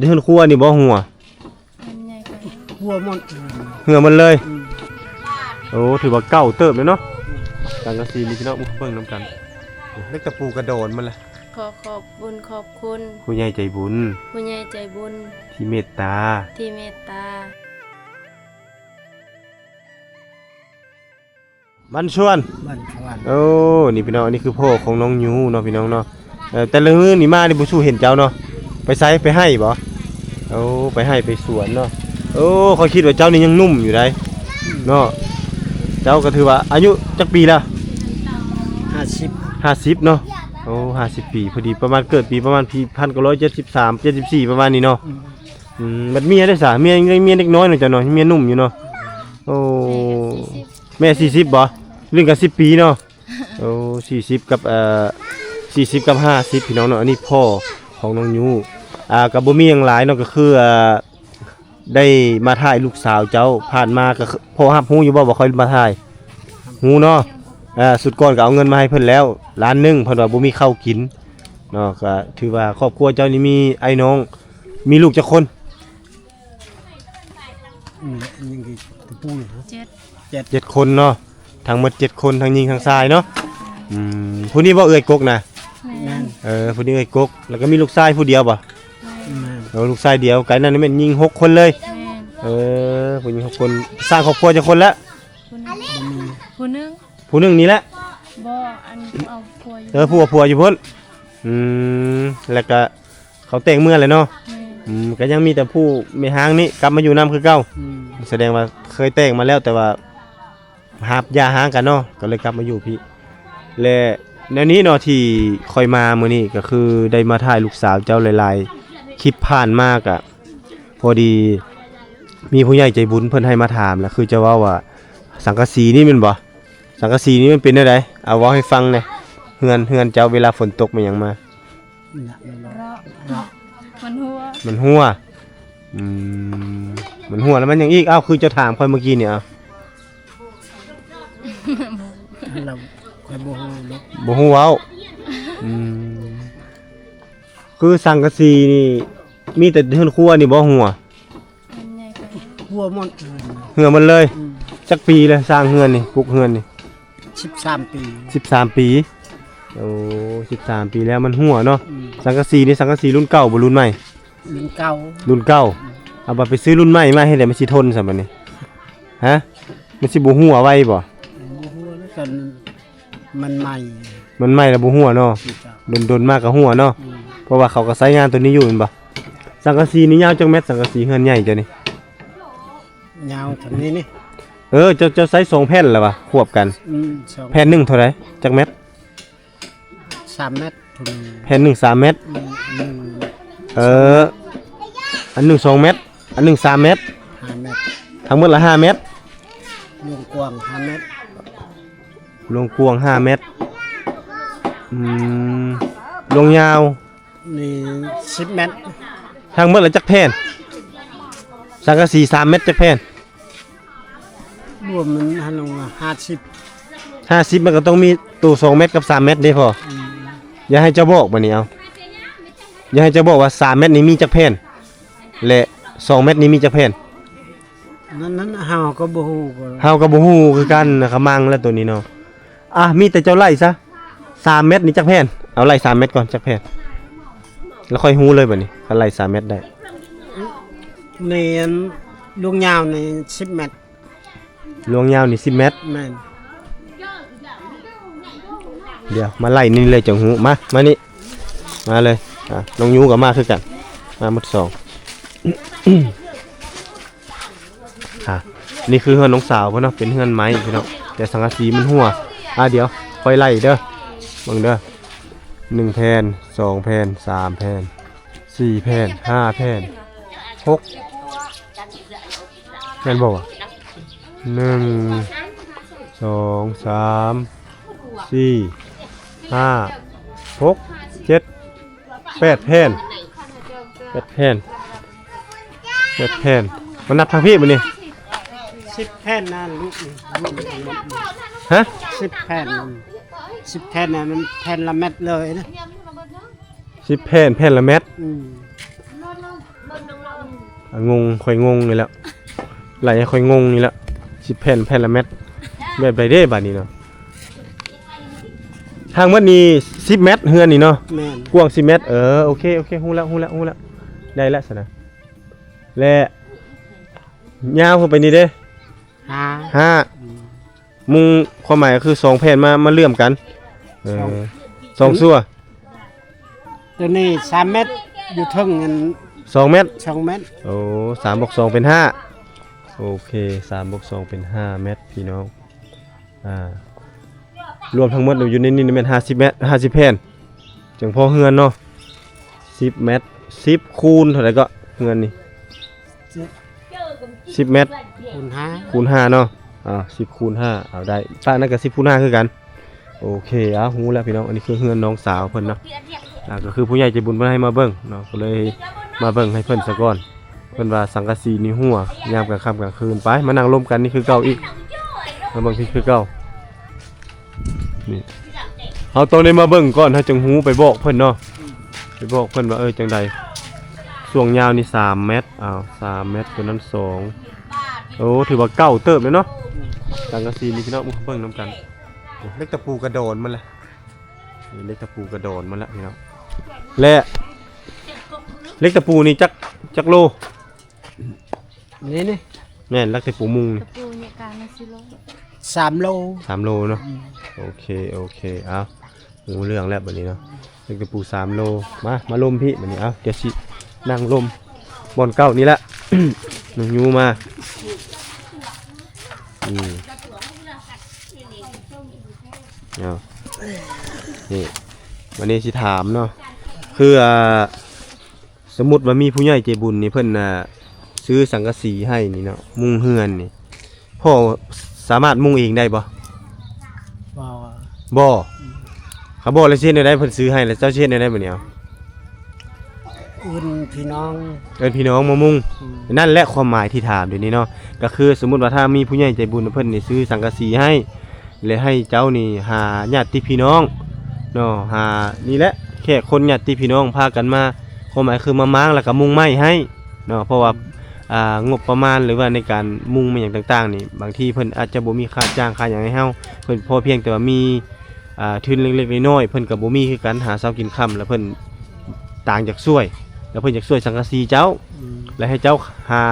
ເຮືອນຄົວນີ້ບໍ່ຮົ່ວ? ເຮືອນໃຫຍ່ກວ່າ ຮົ່ວໝົດ ເຫື່ອໝົດເລີຍ. ອືມ ໂອ້ ຖືວ່າເກົ່າເຕີບເລີຍເນາະ. ອືມ ສັງກະສີນີ້ພີ່ນ້ອງ ເບິ່ງນຳກັນ. ເຫຼັກຕະປູກະດອນມັນລະ. ຂໍຂອບບຸນຂອບຄຸນ ຜູ້ໃຫຍ່ໃຈບຸນ ຜູ້ໃຫຍ່ໃຈບຸນ ທີ່ເມດຕາ ທີ່ເມດຕາ. ບ້ານຊວນ ບ້ານຊວນ. ໂອ້ ນີ້ພີ່ນ້ອງ ອັນນີ້ຄືພໍ່ຂອງນ້ອງຍູເນາະ ພີ່ນ້ອງເນາະ. ເອີ ແຕ່ລະມື້ນີ້ມານີ້ບໍ່ສູ້ເຫັນເຈົ້າເນາະ. ໄປໃສ? ໄປໄຮ່ບໍ? ໂອ້ ໄປໄຮ່ໄປສວນເນາະ. ໂອ້ ຂ້ອຍຄິດວ່າເຈົ້ານີ້ຍັງໜຸ່ມຢູ່ໃດ໋ເນາະ. ເຈົ້າກໍຖືວ່າອາຍຸຈັກປີແລ້ວ? ຫ້າສິບ ຫ້າສິບເນາະ. ໂອ້ ຫ້າສິບປີ ພໍດີປະມານເກີດປີປະມານປີພັນເກົ້າຮ້ອຍເຈັດສິບສາມ ເຈັດສິບສີ່ ປະມານນີ້ເນາະ. ອືມ ອືມ ບັດເມຍເດ້ສະ? ເມຍຍັງເມຍເດັກນ້ອຍເນາະ ເຈົ້າເນາະ ເມຍໜຸ່ມຢູ່ເນາະ. ໂອ້ ແມ່ສີ່ສິບ ແມ່ສີ່ສິບບໍ? ລຸ້ນກັນສິບປີເນາະ. ໂອ້ ສີ່ສິບກັບ ເອີ ສີ່ສິບກັບຫ້າສິບ ພີ່ນ້ອງເນາະ. ອັນນີ້ພໍ່ຂອງນ້ອງຍູ ອ່າ ກໍບໍ່ມີຫຍັງຫຼາຍເນາະ ກໍຄື ອ່າ ໄດ້ມາຖ່າຍລູກສາວເຈົ້າ. ຜ່ານມາກໍພໍຮັບຮູ້ຢູ່ບໍ່ວ່າຂ້ອຍມາຖ່າຍ? ຮູ້ເນາະ. ອ່າ ຊຸດກ່ອນກໍເອົາເງິນມາໃຫ້ເພິ່ນແລ້ວລ້ານໜຶ່ງ ເພິ່ນວ່າບໍ່ມີເຂົ້າກິນເນາະ. ກໍຖືວ່າຄອບຄົວເຈົ້ານີ້ມີອ້າຍນ້ອງ ມີລູກຈັກຄົນ? ອືມ ຍັງອີກຕະປູນ ເຈັດ ເຈັດ ເຈັດຄົນເນາະ. ທັງໝົດເຈັດຄົນ ທັງຍິງທັງຊາຍເນາະ. ອືມ ຜູ້ນີ້ບໍ່ເອື້ອຍກົກນະ? ແມ່ນ ແມ່ນ. ເອີ ຜູ້ນີ້ເອື້ອຍກົກ ແລ້ວກໍມີລູກຊາຍຜູ້ດຽວບໍ່? ແມ່ນ ແມ່ນ. ໂອ້ ລູກຊາຍດຽວ. ກາຍນັ້ນແມ່ນຍິງຫົກຄົນເລີຍ? ແມ່ນ. ເອີ ຜູ້ຍິງຫົກຄົນ. ສ້າງຄອບຄົວຈັກຄົນລະ? ຜູ້ໜຶ່ງ ຜູ້ໜຶ່ງ ຜູ້ໜຶ່ງນີ້ແຫຼະ. ບໍ່ ອັນເອົາຜົວຢູ່ ເອີ ຜູ້ເອົາຜົວຢູ່ພຸ້ນ. ອືມ ແລ້ວກໍ ເຂົາແຕ່ງເມືອແລ້ວເນາະ. ແມ່ນ. ອືມ ກໍຍັງມີແຕ່ຜູ້ແມ່ຮ້າງນີ້ກັບມາຢູ່ນຳຄືເກົ່າ. ອືມ ສະແດງວ່າເຄີຍແຕ່ງມາແລ້ວ ແຕ່ວ່າຮັບຢ່າຮ້າງກັນເນາະ ກໍເລີຍກັບມາຢູ່ພີ້. ແລະ ແນວນີ້ເນາະ ທີ່ຂ້ອຍມາມື້ນີ້ ກໍຄືໄດ້ມາຖ່າຍລູກສາວເຈົ້າ. ຫຼາຍໆຄລິບຜ່ານມາ ກໍພໍດີມີຜູ້ໃຫຍ່ໃຈບຸນເພິ່ນໃຫ້ມາຖາມ ແລ້ວຄືຈະເວົ້າວ່າ ສັງກະສີນີ້ແມ່ນບໍ່? ສັງກະສີນີ້ມັນເປັນແນວໃດ? ເອົາເວົ້າໃຫ້ຟັງແດ່. ເຮືອນ ເຮືອນເຈົ້າເວລາຝົນຕົກມາຫຍັງມາ ມັນຮົ່ວ ມັນຮົ່ວ. ອືມ ມັນຮົ່ວແລ້ວມັນຫຍັງອີກ? ອ້າວ ຄືເຈົ້າຖາມຂ້ອຍເມື່ອກີ້ນີ້. ອ້າວ ລະຂ້ອຍບໍ່ຮູ້ເນາະ ບໍ່ຮູ້ເວົ້າ. ອືມ ຄືສັງກະສີນີ້ມີແຕ່ເຮືອນຄົວນີ້ບໍ່ຮົ່ວ? ເຮືອນໃຫຍ່ກວ່າ ຮົ່ວໝົດ ເຫື່ອໝົດເລີຍ. ອືມ ຈັກປີແລ້ວສ້າງເຮືອນນີ້ ປຸກເຮືອນນີ້? ສິບສາມປີ ສິບສາມປີ. ໂອ້ ສິບສາມປີແລ້ວມັນຮົ່ວເນາະ. ອືມ ສັງກະສີນີ້ ສັງກະສີລຸ້ນເກົ່າບໍ່ລຸ້ນໃໝ່? ລຸ້ນເກົ່າ ລຸ້ນເກົ່າ. ອືມ ເອົາບັດໄປຊື້ລຸ້ນໃໝ່ມາເຮັດໃດມັນຊິທົນຊະບັດນີ້? ຮະ ມັນຊິບໍ່ຮົ່ວໄວບໍ່? ບໍ່ຮົ່ວແລ້ວກັນ ມັນໃໝ່ ມັນໃໝ່ແລ້ວບໍ່ຮົ່ວເນາະ. ເຈົ້າ ດົນໆມາກໍຮົ່ວເນາະ. ອືມ ເພາະວ່າເຂົາກໍໃຊ້ງານຕົວນີ້ຢູ່ແມ່ນບໍ່? ສັງກະສີນີ້ຍາວຈັກແມັດ? ສັງກະສີເຮືອນໃຫຍ່ເຈົ້ານີ້ ຍາວເທົ່ານີ້ນີ້. ເອີ ເຈົ້າ ເຈົ້າໃຊ້ສອງແຜ່ນລະຫວາ ຄວບກັນ. ອືມ ສອງ ແຜ່ນໜຶ່ງເທົ່າໃດ? ຈັກແມັດ? ສາມແມັດ ແຜ່ນໜຶ່ງສາມແມັດ. ອືມ ເອີ ອັນໜຶ່ງສອງແມັດ ອັນໜຶ່ງສາມແມັດ ຫ້າແມັດ ທັງໝົດລະຫ້າແມັດ. ລວງກວ້າງຫ້າແມັດ ລວງກວ້າງຫ້າແມັດ. ອືມ ລວງຍາວ? ນີ້ສິບແມັດ. ທັງໝົດລະຈັກແຜ່ນ? ສັງກະສີສາມແມັດ ຈັກແຜ່ນ? ລວມມັນຫັ້ນລະຫ້າສິບ ຫ້າສິບ ມັນກໍຕ້ອງມີໂຕສອງແມັດກັບສາມແມັດເດ້ພໍ່. ອືມ ຢ່າໃຫ້ເຈົ້າບອກບາດນີ້ ເອົາ ຢ່າໃຫ້ເຈົ້າບອກວ່າສາມແມັດນີ້ມີຈັກແຜ່ນ ແລະ ສອງແມັດນີ້ມີຈັກແຜ່ນ? ນັ້ນ ນັ້ນເຮົາກໍບໍ່ຮູ້ ເຮົາກໍບໍ່ຮູ້ຄືກັນນະ ຂະມັງແລ້ວໂຕນີ້ເນາະ. ອ່ະ ມີແຕ່ເຈົ້າໄລ່ຊະ ສາມແມັດນີ້ຈັກແຜ່ນ? ເອົາໄລ່ສາມແມັດກ່ອນ ຈັກແຜ່ນ? ແລ້ວຄ່ອຍຮູ້ເລີຍບາດນີ້ ຄັນໄລ່ສາມແມັດໄດ້. ແມ່ນ ລວງຍາວນີ້ສິບແມັດ. ລວງຍາວນີ້ສິບແມັດ. ແມ່ນ. ດຽວມາໄລ່ນີ້ເລີຍຈັ່ງຮູ້. ມາ ມານີ້ ມາເລີຍ. ອ່າ ນ້ອງຍູກໍມາຄືກັນ ມາໝົດສອງ. ອ່າ ນີ້ຄືເຮືອນນ້ອງສາວເພິ່ນເນາະ ເປັນເຮືອນໄມ້ພີ່ນ້ອງ ແຕ່ສັງກະສີມັນຮົ່ວ. ອ່າ ດຽວຂ້ອຍໄລ່ເດີ ເບິ່ງເດີ ໜຶ່ງແຜ່ນ ສອງແຜ່ນ ສາມແຜ່ນ ສີ່ແຜ່ນ ຫ້າແຜ່ນ ຫົກ ແມ່ນບໍ່ວະ? ໜຶ່ງ ສອງ ສາມ ສີ່ ຫ້າ ຫົກ ເຈັດ ແປດແຜ່ນ ແປດແຜ່ນ ແປດແຜ່ນ. ມານັບທາງພີ້ບາດນີ້. ສິບແຜ່ນນະລູກນີ້ ຮະ? ສິບແຜ່ນ ສິບແຜ່ນນະ ມັນແຜ່ນລະແມັດເລີຍນະ. ສິບແຜ່ນ ແຜ່ນລະແມັດ. ອືມ. ອ່ະ ງົງ ຂ້ອຍງົງນີ້ແຫຼະ ໄລ່ໃຫ້ຂ້ອຍງົງນີ້ແຫຼະ ສິບແຜ່ນ ແຜ່ນລະແມັດ ແບບໃດເດ້ບາດນີ້ເນາະ? ທາງໝົດນີ້ສິບແມັດ ເຮືອນນີ້ເນາະ? ແມ່ນ ກວ້າງສິບແມັດ. ເອີ ໂອເຄ ໂອເຄ ຮູ້ແລ້ວ ຮູ້ແລ້ວ ຮູ້ແລ້ວ ໄດ້ແລ້ວຊັ້ນນະ. ແລະ ຍາວເຂົ້າໄປນີ້ເດ້? ຫ້າ ຫ້າ ອືມ ມຸງ ຄວາມໝາຍກໍຄືສອງແຜ່ນມາ ມາເຊື່ອມກັນ. ເອີ ສອງ ສອງຊົ່ວ. ຕົວນີ້ສາມແມັດ ຢູ່ເທິງນັ້ນ ສອງແມັດ ສອງແມັດ. ໂອ້ ສາມບວກສອງເປັນຫ້າ. ໂອເຄ ສາມບວກສອງເປັນຫ້າແມັດ ພີ່ນ້ອງ. ອ່າ ລວມທັງໝົດຢູ່ໃນນີ້ແມ່ນຫ້າສິບແມັດ ຫ້າສິບແຜ່ນ ຈັ່ງພໍເຮືອນເນາະ. ສິບແມັດ ສິບຄູນເທົ່າໃດເກາະ ເຮືອນນີ້? ສິບ ສິບແມັດ ຄູນຫ້າ ຄູນຫ້າເນາະ. ອ່າ ສິບຄູນຫ້າ ເອົາໄດ້ ປະນັ້ນກໍສິບຄູນຫ້າຄືກັນ. ໂອເຄ ເອົາ ຮູ້ແລ້ວພີ່ນ້ອງ ອັນນີ້ຄືເຮືອນນ້ອງສາວເພິ່ນເນາະ. ອ່າ ກໍຄືຜູ້ໃຫຍ່ໃຈບຸນເພິ່ນໃຫ້ມາເບິ່ງເນາະ ກໍເລີຍມາເບິ່ງໃຫ້ເພິ່ນສາກ່ອນ. ເພິ່ນວ່າສັງກະສີນີ້ຮົ່ວ ຍາມກາງຄ່ຳກາງຄືນ. ໄປ ມານັ່ງລົມກັນນີ້ຄືເກົ່າອີກ ມາເບິ່ງທີ່ຄືເກົ່າ. ນີ້ ເຮົາຕ້ອງໄດ້ມາເບິ່ງກ່ອນ ເຮົາຈຶ່ງຮູ້ ໄປບອກເພິ່ນເນາະ ໄປບອກເພິ່ນວ່າ ເອີ ຈັ່ງໃດ. ຊ່ວງຍາວນີ້ສາມແມັດ ອ້າວ ສາມແມັດ ຕົວນັ້ນສອງ. ໂອ້ ຖືວ່າເກົ່າເຕີບແລ້ວເນາະ ສັງກະສີນີ້ ພີ່ນ້ອງ ມາເບິ່ງນຳກັນ. ໂອ້ ເຫຼັກຕະປູກະດອນມັນລະ ນີ້ເຫຼັກຕະປູກະດອນມັນລະ ພີ່ນ້ອງ. ແລະ ເຫຼັກຕະປູນີ້ຈັກ ຈັກໂລ? ນີ້ ນີ້ ແມ່ນ ຫຼັກຕະປູມຸງນີ້ ຕະປູນີ້ການຊິໂລ ສາມໂລ ສາມໂລເນາະ. ອືມ ໂອເຄ ໂອເຄ ເອົາ ຮູ້ເລື່ອງແລ້ວບັດນີ້ເນາະ ເຫຼັກຕະປູສາມໂລ. ມາ ມາລົມພີ້ບັດນີ້. ເອົາ ດຽວຊິນັ່ງລົມບ່ອນເກົ່ານີ້ລະ ນ້ອງຍູມາ. ອືມ ເອົາ ນີ້ ບັດນີ້ຊິຖາມເນາະ ຄື ອ່າ ສົມມຸດວ່າມີຜູ້ໃຫຍ່ໃຈບຸນນີ້ ເພິ່ນ ອ່າ ຊື້ສັງກະສີໃຫ້ນີ້ເນາະ ມຸງເຮືອນນີ້ ພໍ່ສາມາດມຸງເອງໄດ້ບໍ່? ບໍ່ ບໍ່. ອືມ ຄັນບໍ່ແລ້ວຊິເຮັດແນວໃດ? ເພິ່ນຊື້ໃຫ້ແລ້ວເຈົ້າຊິເຮັດແນວໃດບັດນີ້? ເອົາ ເອີ້ນພີ່ນ້ອງ ເອີ້ນພີ່ນ້ອງມາມຸງ. ອືມ ນັ້ນແຫຼະຄວາມໝາຍທີ່ຖາມດຽວນີ້ເນາະ ກໍຄືສົມມຸດວ່າຖ້າມີຜູ້ໃຫຍ່ໃຈບຸນເພິ່ນນີ້ຊື້ສັງກະສີໃຫ້ ແລະ ໃຫ້ເຈົ້ານີ້ຫາຍາດຕິພີ່ນ້ອງເນາະ ຫາ ນີ້ແຫຼະ ແຂກຄົນຍາດຕິພີ່ນ້ອງພາກັນມາ ຄວາມໝາຍຄືມາມ້າງ ແລ້ວກໍມຸງໄມ້ໃຫ້ເນາະ ເພາະວ່າ ອ່າ ງົບປະມານ ຫຼືວ່າໃນການມຸງແມ່ນຫຍັງຕ່າງໆນີ້ ບາງທີເພິ່ນອາດຈະບໍ່ມີຄ່າຈ້າງຄ່າຫຍັງໃຫ້ເຮົາ ເພິ່ນພໍພຽງແຕ່ວ່າມີ ອ່າ ທຶນເລັກໆນ້ອຍໆ ເພິ່ນກໍບໍ່ມີຄືກັນ ຫາເຊົ້າກິນຄ່ຳ ແລ້ວເພິ່ນຕ່າງຢາກຊ່ວຍ ແລ້ວເພິ່ນຢາກຊ່ວຍສັງກະສີເຈົ້າ ອືມ ແລ້ວໃຫ້ເຈົ້າຫາ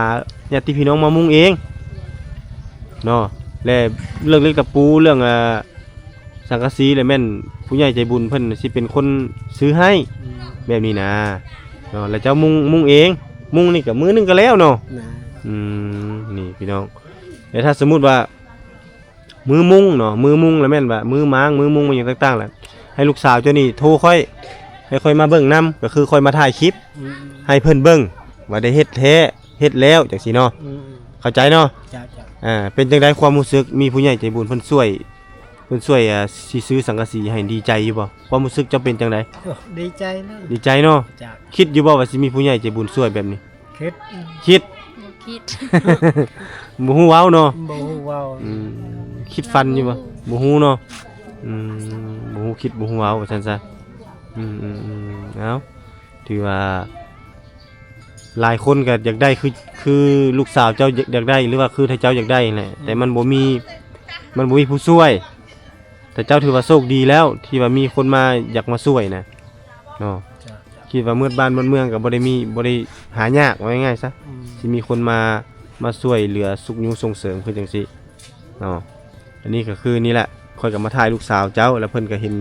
ຍາດຕິພີ່ນ້ອງມາມຸງເອງເນາະ ແລະ ເລື່ອງເຫຼັກຕະປູ ເລື່ອງ ອ່າ ສັງກະສີ ແລະ ແມ່ນຜູ້ໃຫຍ່ໃຈບຸນເພິ່ນຊິເປັນຄົນຊື້ໃຫ້ ອືມ ແບບນີ້ນາເນາະ ແລ້ວເຈົ້າມຸງ ມຸງເອງ ມຸງນີ້ກໍມື້ໜຶ່ງກໍແລ້ວເນາະ ນະ ອືມ ນີ້ພີ່ນ້ອງ ແລະ ຖ້າສົມມຸດວ່າ ມືມຸງເນາະ ມືມຸງລະແມ່ນວ່າມືມ້າງ ມືມຸງ ແມ່ນຫຍັງຕ່າງໆລະ ໃຫ້ລູກສາວເຈົ້ານີ້ໂທຂ້ອຍ ໃຫ້ຂ້ອຍມາເບິ່ງນຳ ກໍຄືຂ້ອຍມາຖ່າຍຄລິບ ອືມ ໃຫ້ເພິ່ນເບິ່ງວ່າໄດ້ເຮັດແທ້ ເຮັດແລ້ວ ຈັ່ງຊີ້ເນາະ ອືມ ເຂົ້າໃຈເນາະ? ເຈົ້າ ເຈົ້າ ອ່າ ເປັນຈັ່ງໃດຄວາມຮູ້ສຶກ ມີຜູ້ໃຫຍ່ໃຈບຸນເພິ່ນຊ່ວຍ ເພິ່ນຊ່ວຍ ອ່າ ຊິຊື້ສັງກະສີໃຫ້ ດີໃຈຢູ່ບໍ່? ຄວາມຮູ້ສຶກເຈົ້າເປັນຈັ່ງໃດ? ໂອ້ ດີໃຈເລີຍ ດີໃຈເນາະ? ເຈົ້າ ຄິດຢູ່ບໍ່ວ່າຊິມີຜູ້ໃຫຍ່ໃຈບຸນຊ່ວຍແບບນີ້? ຄິດ ຄິດ ບໍ່ຄິດ ບໍ່ຮູ້ເວົ້າເນາະ ບໍ່ຮູ້ເວົ້າ ອືມ ຄິດຝັນຢູ່ບໍ່? ບໍ່ຮູ້ເນາະ ອືມ ບໍ່ຮູ້ຄິດບໍ່ຮູ້ເວົ້າວ່າຊັ້ນຊະ ອືມໆໆ ເອົ້າ ຖືວ່າຫຼາຍຄົນກໍຢາກໄດ້ຄື ຄືລູກສາວເຈົ້າຢາກໄດ້ ຫຼືວ່າຄືຖ້າເຈົ້າຢາກໄດ້ແຫຼະ ອືມ ແຕ່ມັນບໍ່ມີ ມັນບໍ່ມີຜູ້ຊ່ວຍ ແຕ່ເຈົ້າຖືວ່າໂຊກດີແລ້ວ ທີ່ວ່າມີຄົນມາ ຢາກມາຊ່ວຍນະເນາະ ເຈົ້າ ຄິດວ່າໝົດບ້ານໝົດເມືອງກໍບໍ່ໄດ້ມີ ບໍ່ໄດ້ຫາຍາກ ເວົ້າງ່າຍໆຊະ ອືມ ຊິມີຄົນມາ ມາຊ່ວຍເຫຼືອຊຸກຍູ້ສົ່ງເສີມຄືຈັ່ງຊີ້ເນາະ ອັນນີ້ກໍຄືນີ້ແຫຼະ ຂ້ອຍກໍມາຖ່າຍລູກສາວເຈົ້າ ແລ້ວເພິ່ນກໍເຫັນ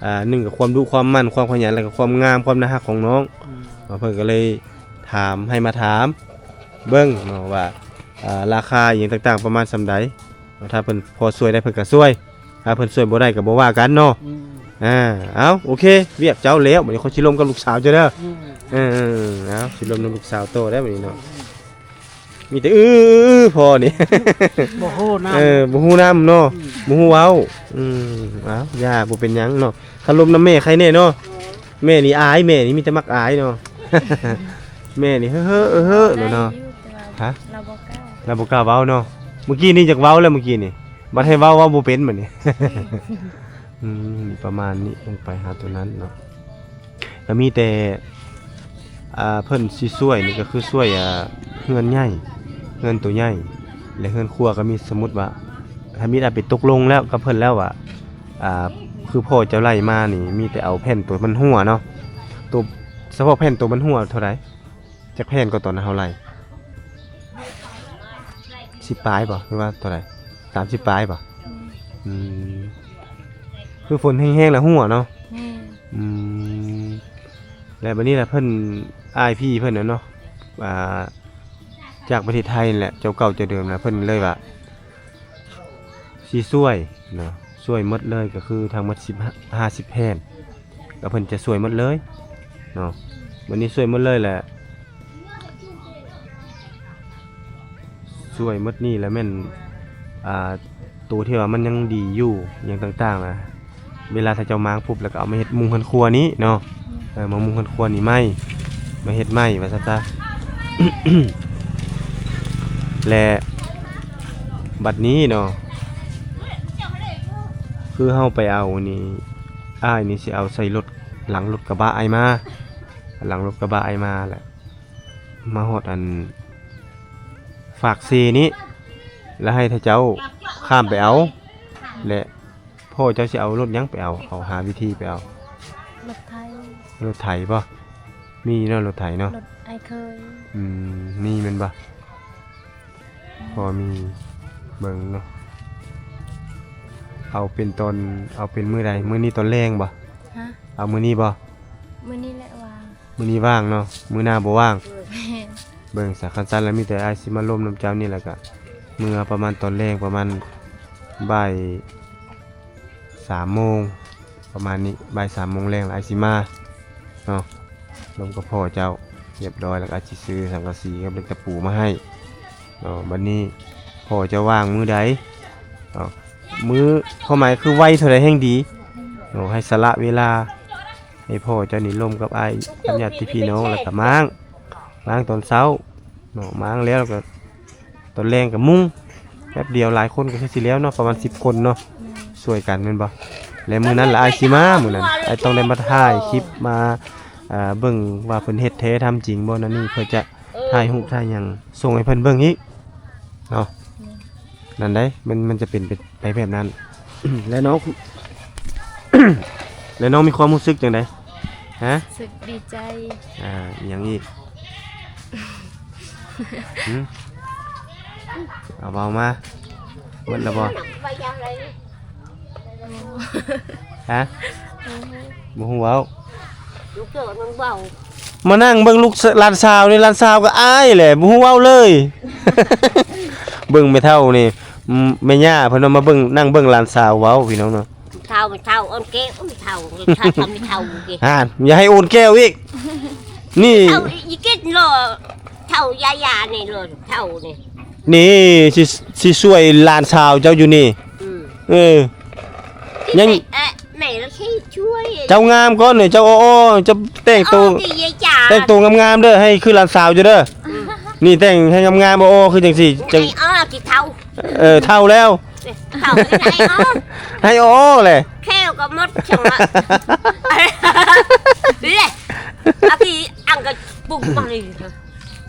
ອ່າ ໜຶ່ງກໍຄວາມດຸຄວາມໝັ່ນ ຄວາມຂະຫຍັນ ແລ້ວກໍຄວາມງາມ ຄວາມໜ້າຮັກຂອງນ້ອງ ອືມ ເນາະ ເພິ່ນກໍເລີຍຖາມ ໃຫ້ມາຖາມເບິ່ງເນາະວ່າ ອ່າ ລາຄາອີ່ຫຍັງຕ່າງໆປະມານສ່ຳໃດ ຖ້າເພິ່ນພໍຊ່ວຍໄດ້ເພິ່ນກໍຊ່ວຍ ຖ້າເພິ່ນຊ່ວຍບໍ່ໄດ້ກໍບໍ່ວ່າກັນເນາະ ອືມ ອ່າ ເອົາ ໂອເຄ ວຽກເຈົ້າແລ້ວ ບັດນີ້ຂ້ອຍຊິລົມກັບລູກສາວເຈົ້າເດີ ອືມ ເອີ ເອົາ ຊິລົມນຳລູກສາວຕໍ່ແລ້ວບັດນີ້ເນາະ ມີແຕ່ ອື ອື ອື ພໍນີ້ ບໍ່ຮູ້ນຳ ເອີ ບໍ່ຮູ້ນຳເນາະ ອືມ ບໍ່ຮູ້ເວົ້າ ອືມ ເອົາ ຢ່າ ບໍ່ເປັນຫຍັງເນາະ ຖ້າລົມນຳແມ່ໃຄແນ່ເນາະ ແມ່ນີ້ອາຍ ແມ່ນີ້ມີແຕ່ມັກອາຍເນາະ ແມ່ນີ້ເຮີ້ໆ ເຮີ້ໆ ໂລດເນາະ ຮະ ລາວບໍ່ກ້າ ລາວບໍ່ກ້າເວົ້າເນາະ ມື້ກີ້ນີ້ຢາກເວົ້າແລ້ວ ມື້ກີ້ນີ້ ບັດໃຫ້ເວົ້າ ເວົ້າບໍ່ເປັນບັດນີ້ ອືມ ປະມານນີ້ ລົງໄປຫາຕົວນັ້ນເນາະ ກໍມີແຕ່ ອ່າ ເພິ່ນຊິຊ່ວຍນີ້ກໍຄືຊ່ວຍ ອ່າ ເຮືອນໃຫຍ່ ເຮືອນໂຕໃຫຍ່ ແລະ ເຮືອນຄົວກໍມີ ສົມມຸດວ່າ ທຳອິດອາໄປຕົກລົງແລ້ວກັບເພິ່ນແລ້ວວ່າ ອ່າ ຄືພໍ່ເຈົ້າໄລ່ມານີ້ ມີແຕ່ເອົາແຜ່ນໂຕມັນຮົ່ວເນາະ ໂຕ ສະເພາະແຜ່ນໂຕມັນຮົ່ວເທົ່າໃດ? ຈັກແຜ່ນກໍຕອນເຮົາໄລ່ ສິບປາຍບໍ່ ຫຼືວ່າເທົ່າໃດ? ສາມສິບປາຍບໍ່? ອືມ ອືມ ຄືຝົນແຮງໆ ແລ້ວຮົ່ວເນາະ? ແມ່ນ ອືມ ແລ້ວບັດນີ້ລະເພິ່ນ ອ້າຍພີ່ເພິ່ນນະເນາະ ອ່າ ຈາກປະເທດໄທນີ້ແຫຼະ ເຈົ້າເກົ່າເຈົ້າເດີມນະ ເພິ່ນເລີຍວ່າ ຊິຊ່ວຍເນາະ ຊ່ວຍໝົດເລີຍ ກໍຄືທັງໝົດສິບ ຫ້າສິບແຜ່ນ ກໍເພິ່ນຈະຊ່ວຍໝົດເລີຍເນາະ ບັດນີ້ຊ່ວຍໝົດເລີຍແຫຼະ ຊ່ວຍໝົດນີ້ລະແມ່ນ ອ່າ ໂຕທີ່ວ່າມັນຍັງດີຢູ່ ຫຍັງຕ່າງໆນະ ເວລາຖ້າເຈົ້າມ້າງປຸບ ແລ້ວກໍເອົາມາເຮັດມຸງເຮືອນຄົວນີ້ເນາະ ເອີ ມາມຸງເຮືອນຄົວນີ້ໃໝ່ ມາເຮັດໃໝ່ວ່າຊັ້ນຊະ ແລະ ບັດນີ້ເນາະ ຄືເຮົາໄປເອົານີ້ ອ້າຍນີ້ຊິເອົາໃສ່ລົດ ຫຼັງລົດກະບະອ້າຍມາ ຫຼັງລົດກະບະອ້າຍມາແຫຼະ ມາຮອດອັນ ຟາກເຊນີ້ ແລ້ວໃຫ້ເຂົາເຈົ້າຂ້າມໄປເອົາ ແລະ ພໍ່ເຈົ້າຊິເອົາລົດຫຍັງໄປເອົາ? ເຮົາຫາວິທີໄປເອົາ. ລົດໄຖ. ລົດໄຖບໍ່? ມີເນາະ ລົດໄຖເນາະ. ລົດອ້າຍເຂີຍ. ອືມ ມີແມ່ນບໍ່? ພໍມີ ເບິ່ງເນາະ. ເອົາເປັນຕອນ ເອົາເປັນມື້ໃດ? ມື້ນີ້ຕອນແລງບໍ່? ຮະ? ເອົາມື້ນີ້ບໍ່? ມື້ນີ້ແຫຼະວ່າງ. ມື້ນີ້ວ່າງເນາະ ມື້ໜ້າບໍ່ວ່າງ. ແມ່ນ. ເບິ່ງຊະ ຄັນຊັ້ນແລ້ວມີແຕ່ອ້າຍຊິມາລົມນຳເຈົ້ານີ້ ແລ້ວກະເມື່ອປະມານຕອນແລງ ປະມານບ່າຍສາມໂມງ ປະມານນີ້ ບ່າຍສາມໂມງແລງ ແລ້ວອ້າຍຊິມາເນາະ ລົມກັບພໍ່ເຈົ້າຮຽບຮ້ອຍ ແລ້ວກະອາດຊິຊື້ສັງກະສີກັບເຫຼັກຕະປູມາໃຫ້ເນາະ. ບັດນີ້ພໍ່ເຈົ້າວ່າງມື້ໃດເນາະ ມື້ ຄວາມໝາຍຄືໄວເທົ່າໃດແຮ່ງດີເນາະ ໃຫ້ສະຫຼະເວລາ ໃຫ້ພໍ່ເຈົ້ານີ້ລົມກັບອ້າຍກັບຍາດຕິພີ່ນ້ອງ ແລ້ວກະມ້າງ ມ້າງຕອນເຊົ້າເນາະ ມ້າງແລ້ວ ແລ້ວກະຕອນແລງກະມຸງ ແປັບດຽວຫຼາຍຄົນກະຄືຊິແລ້ວເນາະ ປະມານສິບຄົນເນາະ ຊ່ວຍກັນແມ່ນບໍ່? ແລະມື້ນັ້ນລະອ້າຍຊິມາ ມື້ນັ້ນອ້າຍຕ້ອງໄດ້ມາຖ່າຍຄລິບ ມາ ເອີ ເບິ່ງວ່າເພິ່ນເຮັດແທ້ທຳຈິງບໍ່ ນັ້ນນີ້ ເພື່ອຈະຖ່າຍຮູບຖ່າຍຫຍັງສົ່ງໃຫ້ເພິ່ນເບິ່ງອີກເນາະ. ນັ້ນໃດ໋ ມັນ ມັນຈະເປັນໄປແບບນັ້ນ. ແລ້ວນ້ອງ ແລ້ວນ້ອງມີຄວາມຮູ້ສຶກຈັ່ງໃດ? ຮະ? ຮູ້ສຶກດີໃຈ. ອ່າ ອີ່ຫຍັງອີກ? ຫື? ເອົາເວົ້າມາ ໝົດແລ້ວບໍ່? ຮະ? ບໍ່ຮູ້ເວົ້າ. ມານັ່ງເບິ່ງລູກ ຫຼານສາວນີ້ ຫຼານສາວກໍອາຍແຫຼະ ບໍ່ຮູ້ເວົ້າເລີຍ. ເບິ່ງແມ່ເຖົ້ານີ້ ແມ່ຍ່າເພິ່ນວ່າມາເບິ່ງ ນັ່ງເບິ່ງຫຼານສາວເວົ້າ ພີ່ນ້ອງເນາະ. ເຖົ້າ ເຖົ້າ ອ່ອນແກ້ວ ເຖົ້າ ເຖົ້າ ເຖົ້າ ເຖົ້າ ອ່ານ ຢ່າໃຫ້ອ່ອນແກ້ວອີກ ນີ້ ເຖົ້າອີກິດເນາະ ເຖົ້າຢາໆ ນີ້ເນາະ ເຖົ້ານີ້ ນີ້ ຊິ ຊິຊ່ວຍຫຼານສາວເຈົ້າຢູ່ນີ້. ອືມ ເອີ ຍັງ ແມ່ລະຊິຊ່ວຍ ເຈົ້າງາມກ່ອນນີ້ ເຈົ້າອໍໆ ເຈົ້າແຕ່ງໂຕ ແຕ່ງໂຕງາມໆເດີ ໃຫ້ຄືຫຼານສາວເຈົ້າເດີ. ອືມ ນີ້ແຕ່ງໃຫ້ງາມໆ ອໍໆ ຄືຈັ່ງຊີ້ ຈັ່ງ ໃຫ້ອໍ ຊິເຖົ້າ ເອີ ເຖົ້າແລ້ວ ເຖົ້າໃຫ້ອໍ ໃຫ້ອໍແຫຼະ ແຂ້ວກໍໝົດ ຈັ່ງວ່າ ເລ ອາກິອັງກະປຸກມາເລີຍ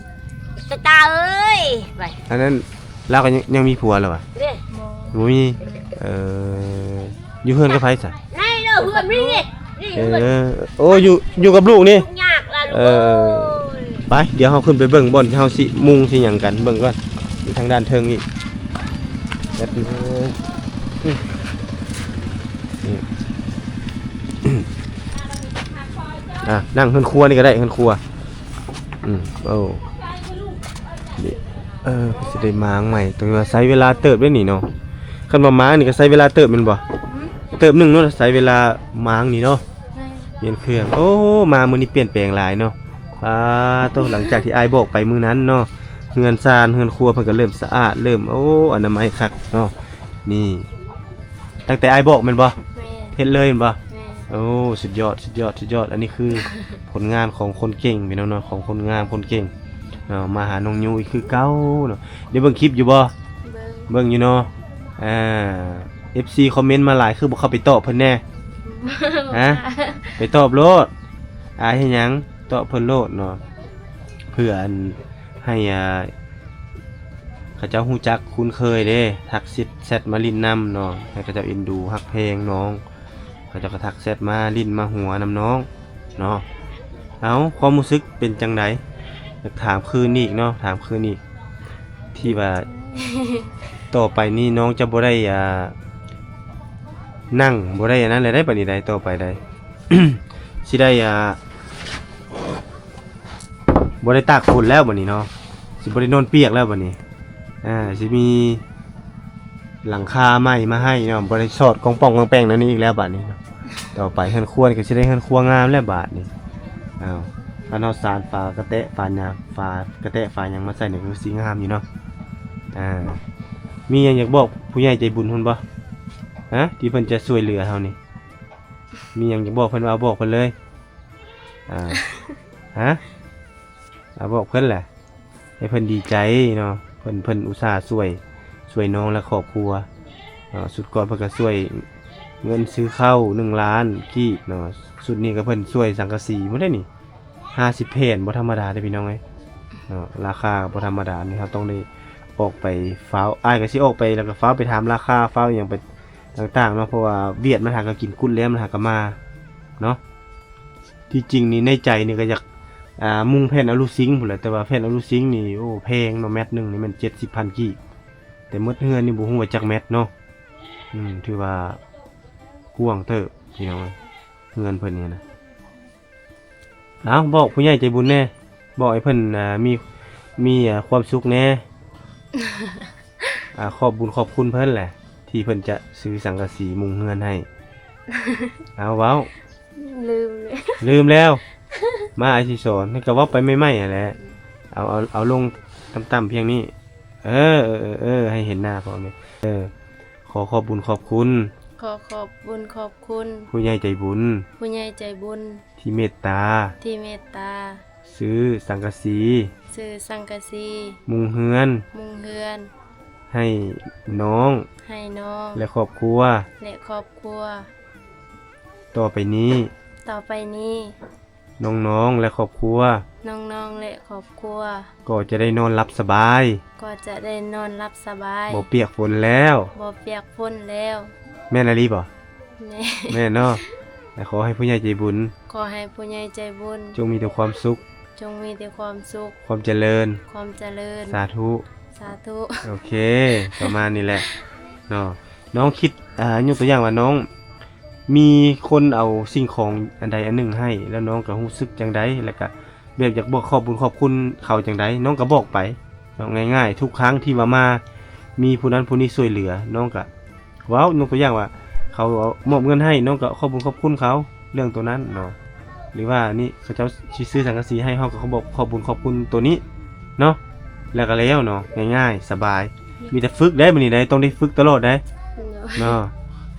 ຕາເອີຍ ໄປ ອັນນັ້ນ ລາວກໍຍັງ ຍັງມີຜົວແລ້ວຫວາ? ເດ້ ບໍ່ມີ. ເອີ ຢູ່ເຮືອນກັບໃຜຊະ? ໃນເຮືອນນີ້ ເອີ ໂອ້ ຢູ່ ຢູ່ກັບລູກນີ້ ເອີ ໄປ ດຽວເຮົາຂຶ້ນໄປເບິ່ງບ່ອນທີ່ເຮົາຊິມຸງຊິຫຍັງກັນ ເບິ່ງກ່ອນ ຢູ່ທາງດ້ານເທິງນີ້ ແປັບໜຶ່ງ ນີ້ ອ່າ ນັ່ງເຮືອນຄົວນີ້ກໍໄດ້ ເຮືອນຄົວ. ອືມ ໂອ້ ນີ້ ເອີ ເພິ່ນຊິໄດ້ມ້າງໃໝ່ ແຕ່ວ່າໃຊ້ເວລາເຕີບເດ້ນີ້ເນາະ ຄັນວ່າມ້າງນີ້ກໍໃຊ້ເວລາເຕີບແມ່ນບໍ່? ເຕີບໜຶ່ງເນາະ ໃຊ້ເວລາມ້າງນີ້ເນາະ ປ່ຽນເຄື່ອງ. ໂອ້ ມາມື້ນີ້ປ່ຽນແປງຫຼາຍເນາະ ປາໂຕ ຫຼັງຈາກທີ່ອ້າຍບອກໄປມື້ນັ້ນເນາະ ເຮືອນຊານເຮືອນຄົວເພິ່ນກໍເລີ່ມສະອາດ ເລີ່ມ ໂອ້ ອະນາໄມຄັກເນາະ ນີ້ ຕັ້ງແຕ່ອ້າຍບອກແມ່ນບໍ່? ແມ່ນ. ເຮັດເລີຍແມ່ນບໍ່? ແມ່ນ. ໂອ້ ສຸດຍອດ ສຸດຍອດ ສຸດຍອດ ອັນນີ້ຄືຜົນງານຂອງຄົນເກັ່ງ ພີ່ນ້ອງເນາະ ຂອງຄົນງາມຄົນເກັ່ງເນາະ. ມາຫານ້ອງຍຸ້ຍຄືເກົ່າເນາະ ໄດ້ເບິ່ງຄລິບຢູ່ບໍ່? ເບິ່ງ ເບິ່ງຢູ່ເນາະ. ອ່າ ເອັຟຊີຄອມເມັນມາຫຼາຍ ຄືບໍ່ເຂົ້າໄປຕອບເພິ່ນແດ່? ຮະ? ໄປຕອບໂລດ ອາຍເຮັດຫຍັງ? ຕອບເພິ່ນໂລດເນາະ. ເພື່ອອັນໃຫ້ ອ່າ ເຂົາເຈົ້າຮູ້ຈັກຄຸ້ນເຄີຍເດ້ ທັກຊິດແຊັດມາຫຼິ້ນນຳເນາະ ໃຫ້ເຂົາເຈົ້າເອັນດູຮັກແພງນ້ອງ ເຂົາເຈົ້າກໍທັກແຊັດມາຫຼິ້ນມາຫົວນຳນ້ອງເນາະ. ເອົາ ຄວາມຮູ້ສຶກເປັນຈັ່ງໃດ? ຢາກຖາມຄືນອີກເນາະ ຖາມຄືນອີກ ທີ່ວ່າ ຕໍ່ໄປນີ້ນ້ອງຈະບໍ່ໄດ້ ອ່າ ນັ່ງ ບໍ່ໄດ້ອັນນັ້ນແລ້ວໃດ໋ ບັດນີ້ໃດ໋ ຕໍ່ໄປໃດ໋ ຊິໄດ້ ອ່າ ບໍ່ໄດ້ຕາກຝົນແລ້ວບັດນີ້ເນາະ ຊິບໍ່ໄດ້ນອນປຽກແລ້ວບັດນີ້ ອ່າ ຊິມີຫຼັງຄາໃໝ່ມາໃຫ້ເນາະ ບໍ່ໄດ້ສອດກອງປ່ອງກອງແປງແນວນີ້ອີກແລ້ວບັດນີ້ເນາະ. ຕໍ່ໄປເຮືອນຄົວນີ້ກໍຊິໄດ້ເຮືອນຄົວງາມແລ້ວບາດນີ້. ອ້າວ ຄັນເຮົາສານຝາກະແຕະຝາຫຍັງ ຝາກະແຕະຝາຫຍັງມາໃສ່ນີ້ກໍຄືຊິງາມຢູ່ເນາະ. ອ່າ ມີຫຍັງຢາກບອກຜູ້ໃຫຍ່ໃຈບຸນເພິ່ນບໍ່? ຮະ ທີ່ເພິ່ນຈະຊ່ວຍເຫຼືອເຮົານີ້ ມີຫຍັງຢາກບອກເພິ່ນ ເວົ້າບອກເພິ່ນເລີຍ. ອ່າ ຮະ ເອົາບອກເພິ່ນແຫຼະ ໃຫ້ເພິ່ນດີໃຈເນາະ ເພິ່ນ ເພິ່ນອຸດສ່າຊ່ວຍ ຊ່ວຍນ້ອງ ແລະ ຄອບຄົວເນາະ. ຊຸດກ່ອນເພິ່ນກໍຊ່ວຍເງິນຊື້ເຂົ້າໜຶ່ງລ້ານກີບເນາະ ຊຸດນີ້ກໍເພິ່ນຊ່ວຍສັງກະສີໝົດເດ້ນີ້ ຫ້າສິບແຜ່ນ ບໍ່ທຳມະດາເດ້ພີ່ນ້ອງເອີຍເນາະ ລາຄາບໍ່ທຳມະດາ. ນີ້ເຮົາຕ້ອງໄດ້ອອກໄປຟ້າວ ອ້າຍກໍຊິອອກໄປ ແລ້ວກໍຟ້າວໄປຖາມລາຄາ ຟ້າວຫຍັງໄປຕ່າງໆເນາະ ເພາະວ່າວຽກມັນຫາກໍກິນກຸດແລ້ວ ມັນຫາກໍມາເນາະ. ທີ່ຈິງນີ້ໃນໃຈນີ້ກໍຢາກ ອ່າ ມຸງແຜ່ນອະລູຊິງພຸ້ນແຫຼະ ແຕ່ວ່າແຜ່ນອະລູຊິງນີ້ ໂອ້ ແພງເນາະ ແມັດໜຶ່ງນີ້ແມ່ນເຈັດສິບພັນກີບ ແຕ່ໝົດເຮືອນນີ້ບໍ່ຮູ້ວ່າຈັກແມັດເນາະ. ອືມ ຖືວ່າກວ້າງເຕີບພີ່ນ້ອງເອີຍ ເຮືອນເພິ່ນນີ້ນະ. ເອົາ ບອກຜູ້ໃຫຍ່ໃຈບຸນແດ່ ບອກໃຫ້ເພິ່ນ ອ່າ ມີ ມີ ອ່າ ຄວາມສຸກແດ່. ອ່າ ຂອບບຸນຂອບຄຸນເພິ່ນແຫຼະ ທີ່ເພິ່ນຈະຊື້ສັງກະສີມຸງເຮືອນໃຫ້. ເອົາ ເວົ້າ ລືມ ລືມແລ້ວ ມາອ້າຍຊິສອນ ໃຫ້ກໍເວົ້າໄປໃໝ່ໆຫັ້ນແຫຼະ. ເອົາ ເອົາ ເອົາລົງຕ່ຳໆພຽງນີ້ ເອີ ເອີ ເອີ ໃຫ້ເຫັນໜ້າພໍ່ແມ່. ເອີ ຂໍຂອບບຸນຂອບຄຸນ ຂໍຂອບບຸນຂອບຄຸນ ຜູ້ໃຫຍ່ໃຈບຸນ ຜູ້ໃຫຍ່ໃຈບຸນ ທີ່ເມດຕາ ທີ່ເມດຕາ ຊື້ສັງກະສີ ຊື້ສັງກະສີ ມຸງເຮືອນ ມຸງເຮືອນ ໃຫ້ນ້ອງ ໃຫ້ນ້ອງ ແລະ ຄອບຄົວ ແລະ ຄອບຄົວ ຕໍ່ໄປນີ້ ຕໍ່ໄປນີ້ ນ້ອງໆ ແລະ ຄອບຄົວ ນ້ອງໆ ແລະ ຄອບຄົວ ກໍຈະໄດ້ນອນຫຼັບສະບາຍ ກໍຈະໄດ້ນອນຫຼັບສະບາຍ ບໍ່ປຽກຝົນແລ້ວ ບໍ່ປຽກຝົນແລ້ວ. ແມ່ນອີ່ຫຼີບໍ່? ແມ່ນ ແມ່ນເນາະ. ແລະ ຂໍໃຫ້ຜູ້ໃຫຍ່ໃຈບຸນ ຂໍໃຫ້ຜູ້ໃຫຍ່ໃຈບຸນ ຈົ່ງມີແຕ່ຄວາມສຸກ ຈົ່ງມີແຕ່ຄວາມສຸກ ຄວາມຈະເລີນ ຄວາມຈະເລີນ ສາທຸ ສາທຸ. ໂອເຄ ປະມານນີ້ແຫຼະເນາະ. ນ້ອງຄິດ ອ່າ ຍົກຕົວຢ່າງວ່ານ້ອງມີຄົນເອົາສິ່ງຂອງອັນໃດອັນໜຶ່ງໃຫ້ ແລ້ວນ້ອງກໍຮູ້ສຶກຈັ່ງໃດ ແລ້ວກໍແບບຢາກບອກຂອບບຸນຂອບຄຸນເຂົາຈັ່ງໃດ ນ້ອງກໍບອກໄປເນາະ ງ່າຍໆ. ທຸກຄັ້ງທີ່ວ່າມາມີຜູ້ນັ້ນຜູ້ນີ້ຊ່ວຍເຫຼືອ ນ້ອງກໍເວົ້າ ຍົກຕົວຢ່າງວ່າເຂົາມອບເງິນໃຫ້ ນ້ອງກໍຂອບບຸນຂອບຄຸນເຂົາເລື່ອງໂຕນັ້ນເນາະ. ຫຼືວ່ານີ້ເຂົາເຈົ້າຊິຊື້ສັງກະສີໃຫ້ ເຮົາກໍຂໍບອກຂອບບຸນຂອບຄຸນໂຕນີ້ເນາະ ແລ້ວກໍແລ້ວເນາະ ງ່າຍໆ ສະບາຍ. ມີແຕ່ຝຶກໄດ໋ ມື້ນີ້ໄດ໋ ຕ້ອງໄດ້ຝຶກຕະຫຼອດໄດ໋ເນາະ.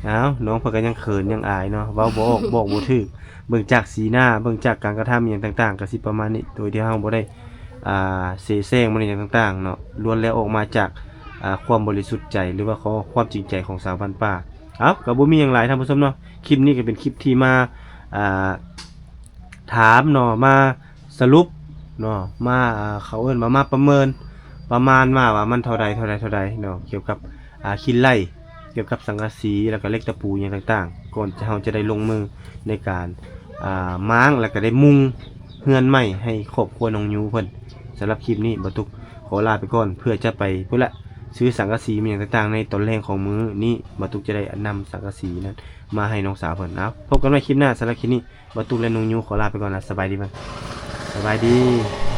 ເອົ້າ ນ້ອງເພິ່ນກໍຍັງເຂີນຍັງອາຍເນາະ ເວົ້າບໍ່ອອກ ບອກບໍ່ຖືກ. ເບິ່ງຈາກສີໜ້າ ເບິ່ງຈາກການກະທຳອີ່ຫຍັງຕ່າງໆ ກໍຊິປະມານນີ້ ໂດຍທີ່ເຮົາບໍ່ໄດ້ ອ່າ ເສແສ້ງ ບໍ່ໄດ້ຫຍັງຕ່າງໆເນາະ ລ້ວນແລ້ວອອກມາຈາກ ອ່າ ຄວາມບໍລິສຸດໃຈ ຫຼືວ່າຂໍ້ ຄວາມຈິງໃຈຂອງຊາວບ້ານປ່າ. ເອົ້າ ກໍບໍ່ມີຫຍັງຫຼາຍທ່ານຜູ້ຊົມເນາະ ຄລິບນີ້ກໍເປັນຄລິບທີ່ມາ ອ່າ ຖາມເນາະ ມາສະຫຼຸບເນາະ ມາ ອ່າ ເຂົາເອີ້ນວ່າມາປະເມີນ ປະມານວ່າ ວ່າມັນເທົ່າໃດ ເທົ່າໃດ ເທົ່າໃດເນາະ ກ່ຽວກັບ ອ່າ ຂີ້ໄລ່ ກ່ຽວກັບສັງກະສີ ແລ້ວກໍເຫຼັກຕະປູຫຍັງຕ່າງໆ ກ່ອນເຮົາຈະໄດ້ລົງມືໃນການ ອ່າ ມ້າງ ແລ້ວກໍໄດ້ມຸງເຮືອນໃໝ່ໃຫ້ຄອບຄົວນ້ອງຢູເພິ່ນ. ສຳລັບຄລິບນີ້ ບ່າວຕຸກຂໍລາໄປກ່ອນ ເພື່ອຈະໄປພຸ້ນລະ ຊື້ສັງກະສີແມ່ນຫຍັງຕ່າງໆ ໃນຕອນແລງຂອງມື້ນີ້ ບ່າວຕຸກຈະໄດ້ນຳສັງກະສີນັ້ນມາໃຫ້ນ້ອງສາວເພິ່ນ. ເອົາ ພົບກັນໃໝ່ຄລິບໜ້າ ສຳລັບຄລິບນີ້ ບ່າວຕຸກ ແລະ ນ້ອງຢູຂໍລາໄປກ່ອນລະ ສະບາຍດີເພິ່ນ ສະບາຍດີ.